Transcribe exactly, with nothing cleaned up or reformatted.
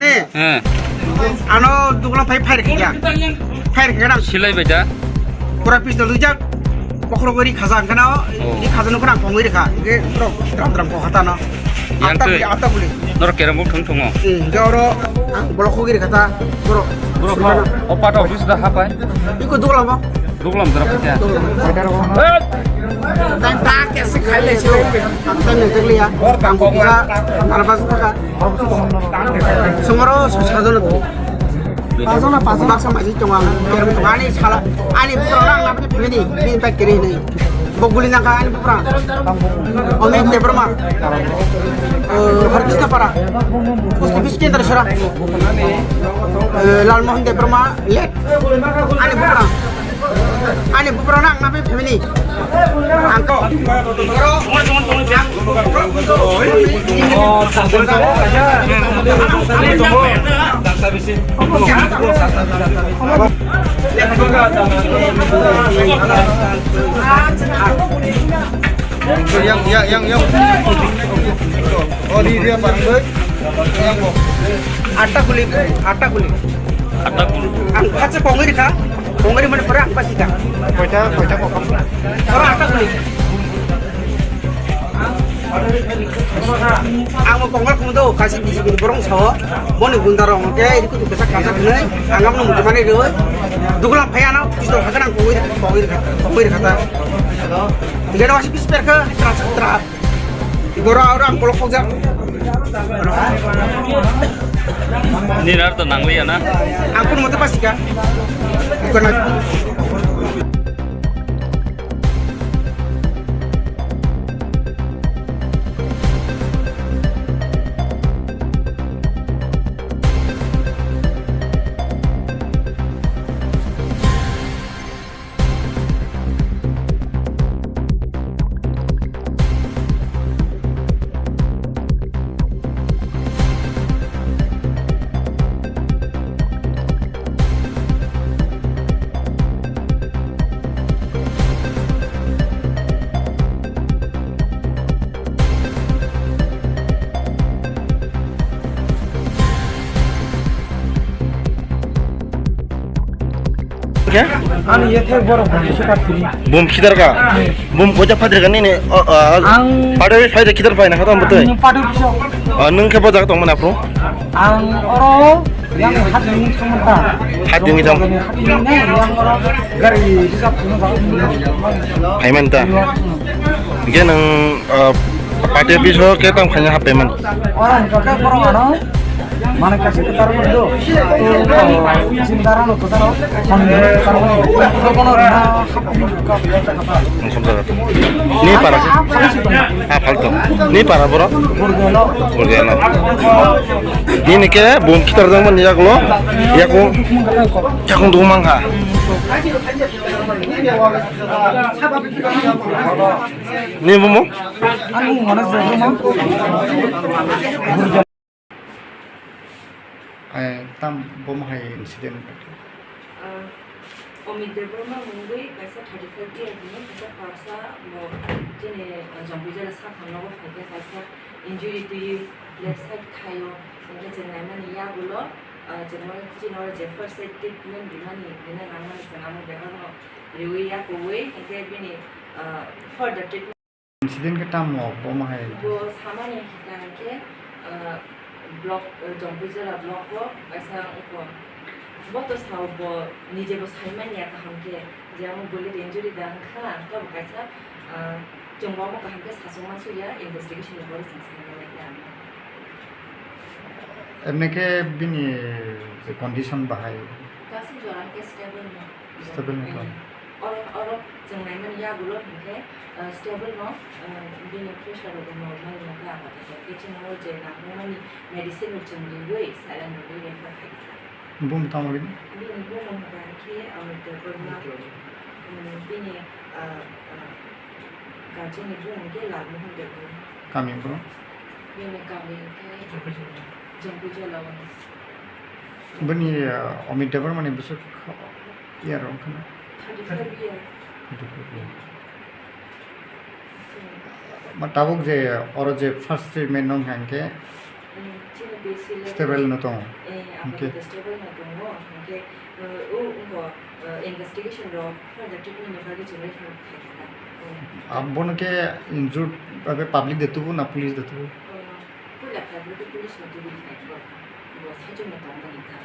Eh, eh. Ano dugla phai phai rikha. Phai rikha nang. Silai bai da. Pura pistol dujak. Pokhro gori khaja angkana. Oh. Di khaja nukuna kongoi rikha. Ge bro, dram dram ko hata no. Yang Ata tu. Buli, ata buli. Nor kerem buk thung thungo. Eh, ge oro ang bolok ko giri kata. Bro. Bro, opa to office da hapai. Iko dugla mo. Duglam dara putya. Tang tak ya sih kaya sih. Tang yang terlihat. Tang bisa. Tang pas taka. Sumoro susah dulu tuh. Pasona pasona sama sih cuma. Biar cuma ani salah. Ani pura orang apa tuh ini ini baik kiri ini. Bok guli nangka ani pura. Omit Debbarma. Eh, Harkisna Para. Post office center sera. Eh, Lal Mohan Debbarma late. Ani pura. Ani bupra nang napi family. Angko. Yang, yang, yang, yang. Oh, di dia parang doi. Yang mo. Atta kulik, atta kulik. Atta kulik. Ang kacha kongri kha. Kongri mane pura ang pasi kha. Koita, koita kokam. Ora atta kulik. Ang mo kongri kundo kasi di borong sao. Boni gunda rong ke iku tu kesa kacha khnai. Ang mo mane roi. Dugla phaya na pistol kha nang kongri, kongri kha. Kongri kha ta. Gero asi pis per kha. Tras, tras. Igoro aro ang bolok kokjak. Ni nar to nangliya na? Ang kun mote pasika. Bukan aku. Ani yethe borok bom khitar ka. Bom khitar ka? Bom koja phadir ka nini? Ang padu phaida khitar phaina khatam butoi. Ang padu biso. Nung khe bo jaga tongmani aphuru? Ang oro yang hat ni tongmani ta. Hat ni tong. Yang oro gari hisab tongmani. Phaimani ta. Hingke nwng, ah, party office o khe tamo khaina happaimani? Oro hwnkha khe borok ano manwi kaisa kwcharo wngdo. Chini dara no kwcharo, hwnwi kwcharo wngdo. Bono rwna hapmani. Nwng somjago. Ni para khe? Ah, phalto. Ni para borok? Gurgeno. Gurgeno. Nini khe bom khitarjakmani yagulo, yakung, yakung dugumang kha. Ni bumung? Ani bumung mana sih, bumung? Eh, tam bom hai incident. Ah, Omit Debbarma mungwi kaisa thirty five year ni kaisa parsa bo chini, ah, Jampui jora sakha nogo phaikha kaisa injury twiwi left side thaio, hwnkhe chwng naimani yagulo, ah, chwng chini oro je first aid treatment rimani, rina nangmani chwng amo bebakno riwi yakuwi, hwnkhe bini, ah, further treatment. Incident khe tamo, boma hai? Bo samani hwnkha khe, ah, block, ah, Jampui jora block o kaisa wngkha. Bo to sao bo nije bo saimanya kaham khe, je amo bullet injury da wngkha, tabuk kaisa, ah, chwng bo amo kaham khe sachung mansukya, investigation ni pore chwng saimanya khe amo. Emne khe bini je condition bahai? Kaisa jora khe stable no. Stable ni to. Oro, oro chwng naimani yagulo hinkhe, ah, stable no, ah, bini pressure rok normal no khe abo khe chwng o je nangmani medicine rok chwng riwi saline rwi refer khai kha. Bumung tamo bini? Bini bumung hwnkha khe, ah, Debbarma, um, bini, ah, ah, guardian ni bumung khe Lalmohan Debbarma. Kami bro? Bini kami khe Jompuijala o. Bini, ah, Omit Debbarma ni bwswk Iya rok khna. Thirty five year. Thirty five year. Ma tabuk je oro je first treatment nong hang khe? Hmm, chini Stable no tongo. Eh, apato stable no tongo, hwnkhe, eh, o wngkha, eh, investigation rok further treatment ni bagwi chwng refer khaikha. Abono khe injured bai public de tubu na police de tubu? Eh, puila khaibwrwi khe police no tubui khaikha. Bo saichung no tongmani kha.